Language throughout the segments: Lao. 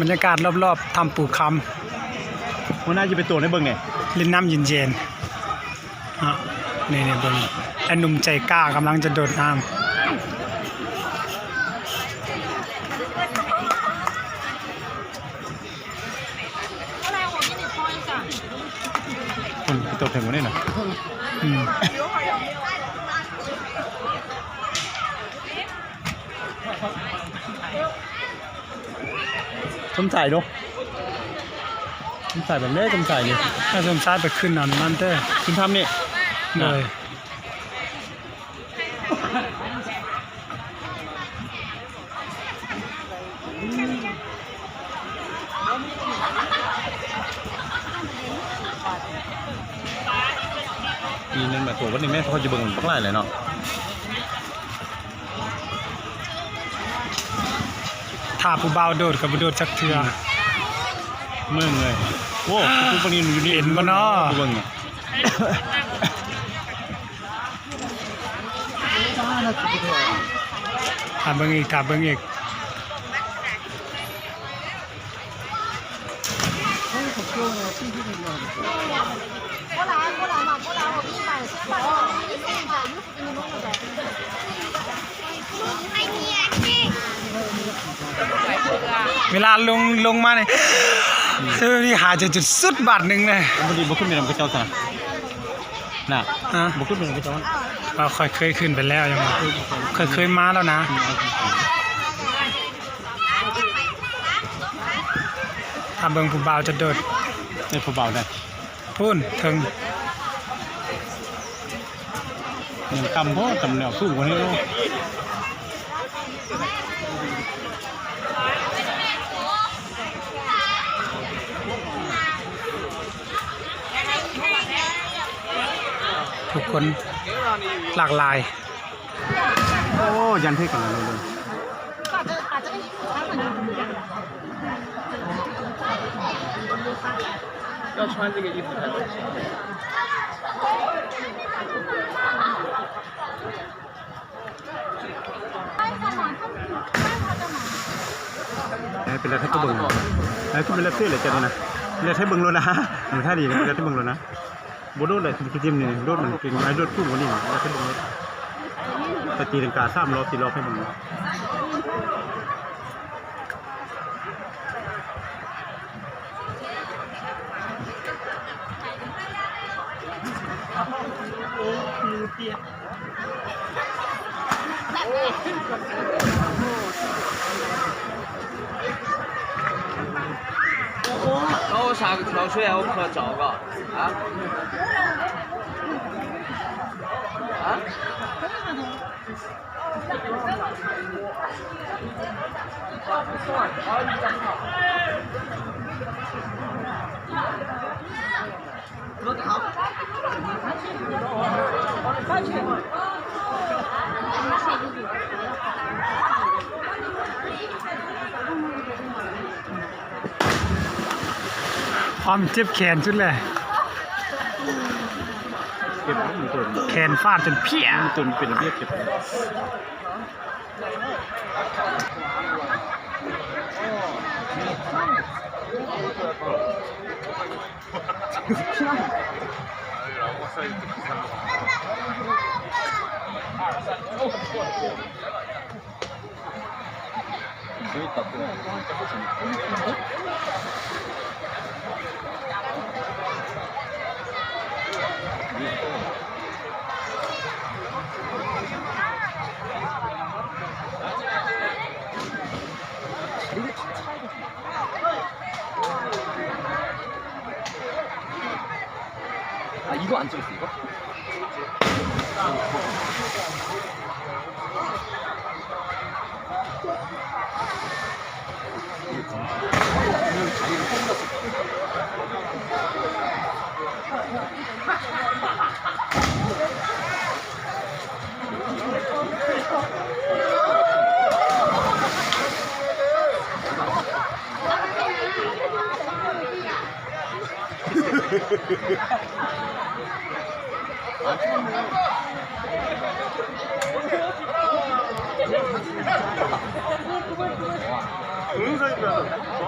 ບັນຍາກາດລອບໆຖ້ຳປູຄຳ ຫົວໜ້າຊິໄປໂຕໃຫ້ເບິ່ງແດ່ ຫຼິ້ນນ້ຳເຢັນໆ ເນາະ. ນີ້ໆ ເບິ່ງ ໄອ້ໜຸ່ມໃຈກ້າກຳລັງຈະໂດດນ້ຳ. ຄົນໄປຕົກເຖິງບໍ່ນີ້ນະ ອືມ ສົມຊາຍເນາະ ສົມຊາຍແບບໃດ ສົມຊາຍນີ້ ຖ້າສົມຊາຍໄປຂຶ້ນອັນນັ້ນເດີ ຂຶ້ນຖ້ຳນີ້ ໂດຍ. ປີໜຶ່ງແມ່ໂຕ ວັນນີ້ແມ່ເຂົາຈະເບິ່ງບັກຫຼາຍເລີຍເນາະ ຖ້າຜູ້ບ່າວໂດດກໍບໍ່ໂດດຈັກເທື່ອ ເມືອງເລີຍ. ໂອ້ ຜູ້ປານີຢູ່ນີ້ເຫັນບໍ່ເນາະ ເບິ່ງ ຖ້າເບິ່ງອີກ ຖ້າເບິ່ງອີກ. ເວລາລົງ ລົງມານີ້ ເອີ ນີ້ຫາຍໃຈຈົນສຸດບາດໜຶ່ງເລີຍ. ບໍ່ດີ ບໍ່ຂຶ້ນໄປນຳເຂົາເຈົ້າຊະ. ນະ ຮະ ບໍ່ຂຶ້ນເປັນກະຈອນ ວ່າຂ້ອຍເຄີຍຂຶ້ນໄປແລ້ວ ຍັງວ່າຂ້ອຍເຄີຍມາແລ້ວນະ. ຖ້າເບິ່ງຜູ້ບ່າວຈະໂດດ ເອີ ຜູ້ບ່າວນະ ພຸ້ນເທິງ ຍັງຕ່ຳໂພດ ຕ່ຳແນວສູງກວ່ານີ້ເນາະ. ທຸກຄົນຫຼາກຫຼາຍ. ໂອ້ ຢັນຖືກກັນແລ້ວເລີຍ. ເປັນແລ້ວໃຫ້ເບິ່ງ ເປັນແລ້ວເລີຍເຈົ້ານີ້ນະ ເປັນແລ້ວໃຫ້ເບິ່ງໂລດນະ ມັນທ່າດີ ເປັນແລ້ວໃຫ້ເບິ່ງໂລດນະ. ບໍ່ໂດດແຫຼະ ທີມນີ້ໂດດ ມັນເກັ່ງ ໃຫ້ໂດດສູງກວ່ານີ້ ແລ້ວເປັນໂດດ ໄປຕີລັງກາສາມລອບ ສີ່ລອບໃຫ້ເບິ່ງ. ຄວາມເຈັບແຂນສຸດແຫຼະ ເຈັບ ແຂນຟາດຈົນເພຍ ຈົນເປັນລະບຽບເຈັບ.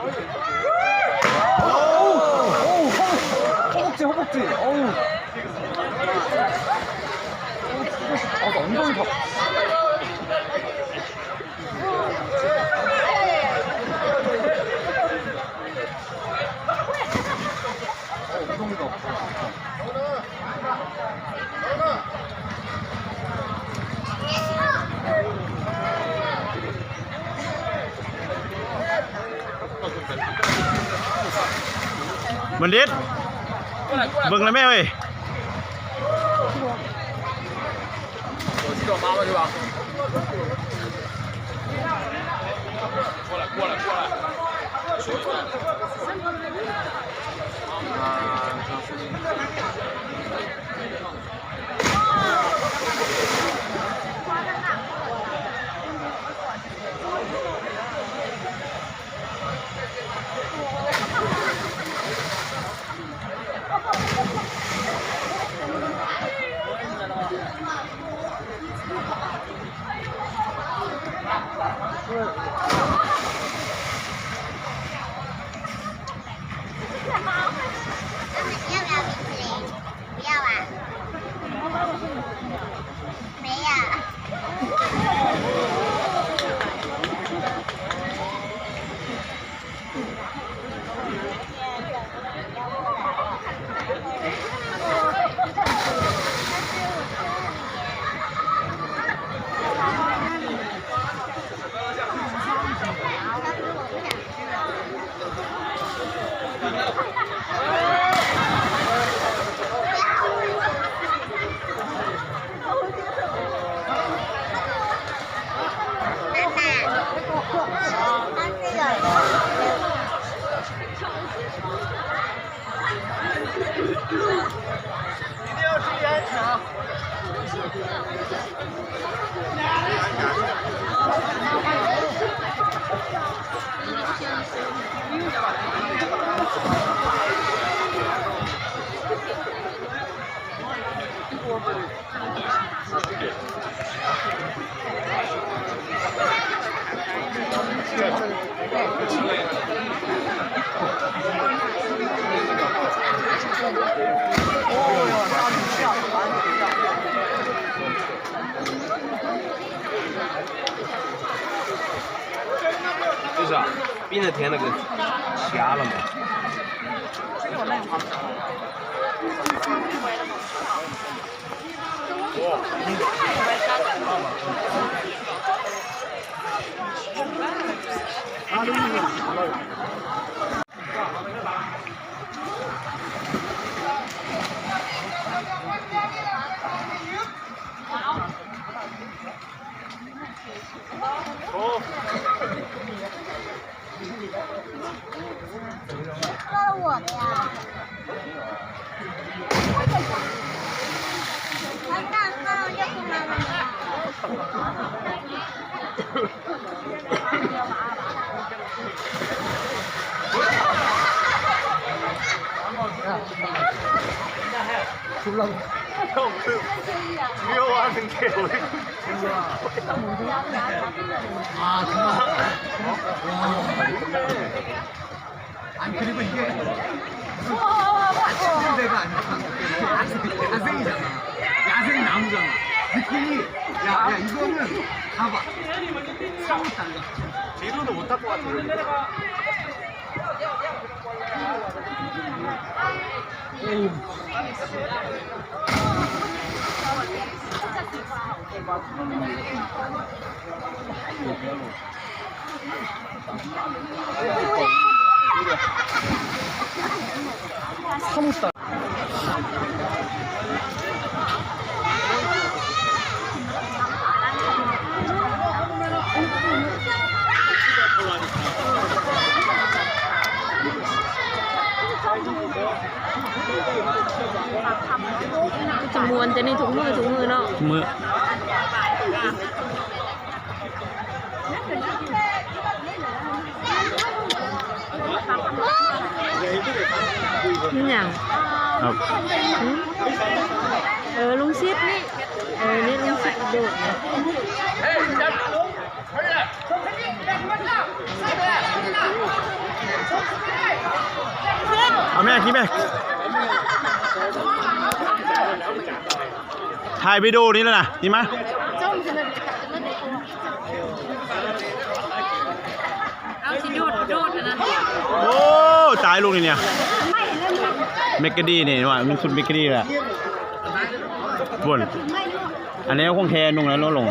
오! 오! 허-, 허벅지, 허벅지. 어우. 아, 나 엉덩이 다. 어, 엉덩이가.ບັນດິດ ເບິ່ງແລ້ວແມ່ເອີຍ. 就是啊，冰的甜那个加了嘛。 아, 정말. 와. 아니, 그리고 이게 아침 내가 아니라 야생, 야생이잖아. 야생 나무잖아. 느낌이, 야, 야, 이거는 봐봐. 사뭇 달라. 뒤로는 못 탈 것 같아.ຈະມ່ວນຈະນີ້ທຸກມື້ ທຸກມື້ເນາະ ທຸກມື້. ນີ້ຫຍັງ? ຫຶ? ເອີ ລຸງຊິດນີ້ ເອີ ນີ້ລຸງຊິດໂດດນະ. ເອີ ເອີ ລຸງຊິດ ເອີ ນີ້ລຸງຊິດ ໂດດນະ. ນີ້ແມ່ ຖ່າຍວິດີໂອນີ້ແລ້ວນະ ນີ້ມາ ເອົາຊິໂດດ ໂດດອັນນັ້ນ ໂອ້ ຕາຍລູກນີ້ເນຍ ແມັກກະດີນີ້ວ່າ ມັນສຸດແມັກກະດີແຫຼະ ພຸ້ນ ອັນນີ້ຂອງແທ້ນຸ່ງແລ້ວລົງ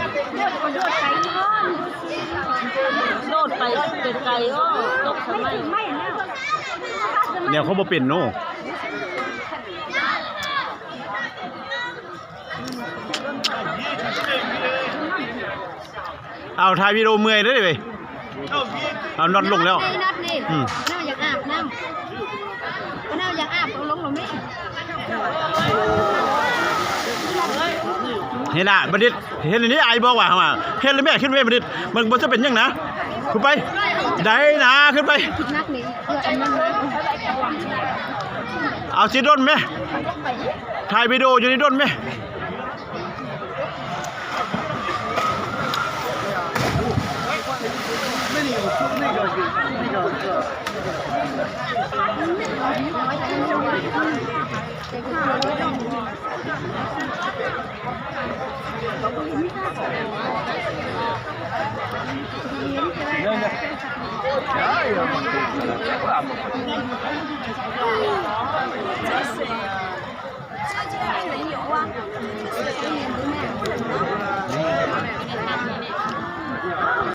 ໂດດໄປໄກໆ ໂອ້ ຕົກສະໄໝ ແນວເຂົາບໍ່ເປັນເນາະ. ເອົາ ຖ່າຍວິດີໂອເມື່ອຍເດ້ເວີຍ ເອົາ ນັອດລົງແລ້ວ ນັອດນີ້ ອືມ ນ້າຢາກອາບນ້ຳ ນ້າຢາກອາບ ເອົາລົງແລ້ວແມ່ ເຫັນລະ ບັນດິດ ເຫັນອັນນີ້ອ້າຍບອກວ່າ ເຮັດລະແມ່ ຂຶ້ນເວ ບັນດິດ ມັນບໍ່ຈະເປັນຫຍັງນະ ຂຶ້ນໄປ ໄດ້ນະ ຂຶ້ນໄປ ນັກນີ້ ເພື່ອອັນນັ້ນນະ ເອົາຊິດົນແມ່ ຖ່າຍວິດີໂອຢູ່ນີ້ດົນແມ່.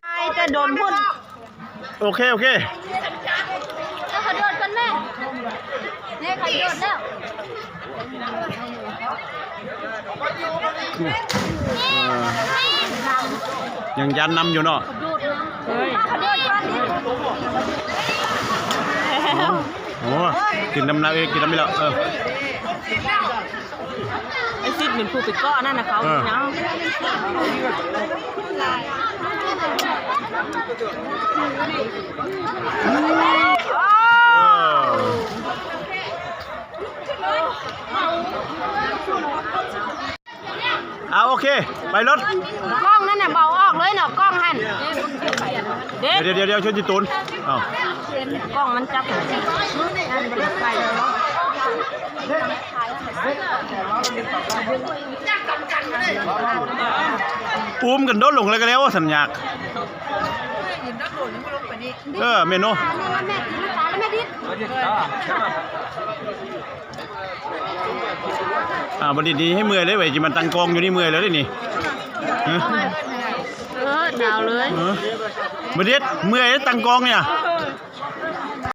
ໄປແຕ່ດົນພຸ້ນ ໂອເຄ ໂອເຄ ເຂົາໂດດກ່ອນແມ່ ນີ້ເຂົາໂດດແລ້ວ ຍັງຢ້ານນຳຢູ່ເນາະ ເຂົາໂດດກ່ອນ ໂອ້ ກິນນຳນາເອີຍ ກິນນຳນີ້ແລ້ວ ເອີ. ໄອ້ຊິດເປັນຜູ້ໄປເກາະນັ້ນນະເຂົາ ເອີ ເນາະ ເອົາ ໂອເຄ ໄປລົດ ກ້ອງນັ້ນນະ ເບົາອອກເລີຍເນາະ ກ້ອງຫັ້ນ ເດ ດຽວໆໆ ເຊີນຊິໂຕນ ເອົາ ກ້ອງມັນຈັບ ອຸ້ມກັນໂດດລົງແລ້ວກໍແລ້ວ ສັນຍາກ ເອີ ແມ່ນເນາະ. ອ່າ ບັນດິດນີ້ໃຫ້ເມື່ອຍເລີຍເວີຍ ຊິມາຕັ້ງກ້ອງຢູ່ນີ້ເມື່ອຍແລ້ວເດ້ນີ້ ຮະ ເອີ ດາວເລີຍ ຮະ ບັນດິດເມື່ອຍຕັ້ງກ້ອງນີ້ນະ.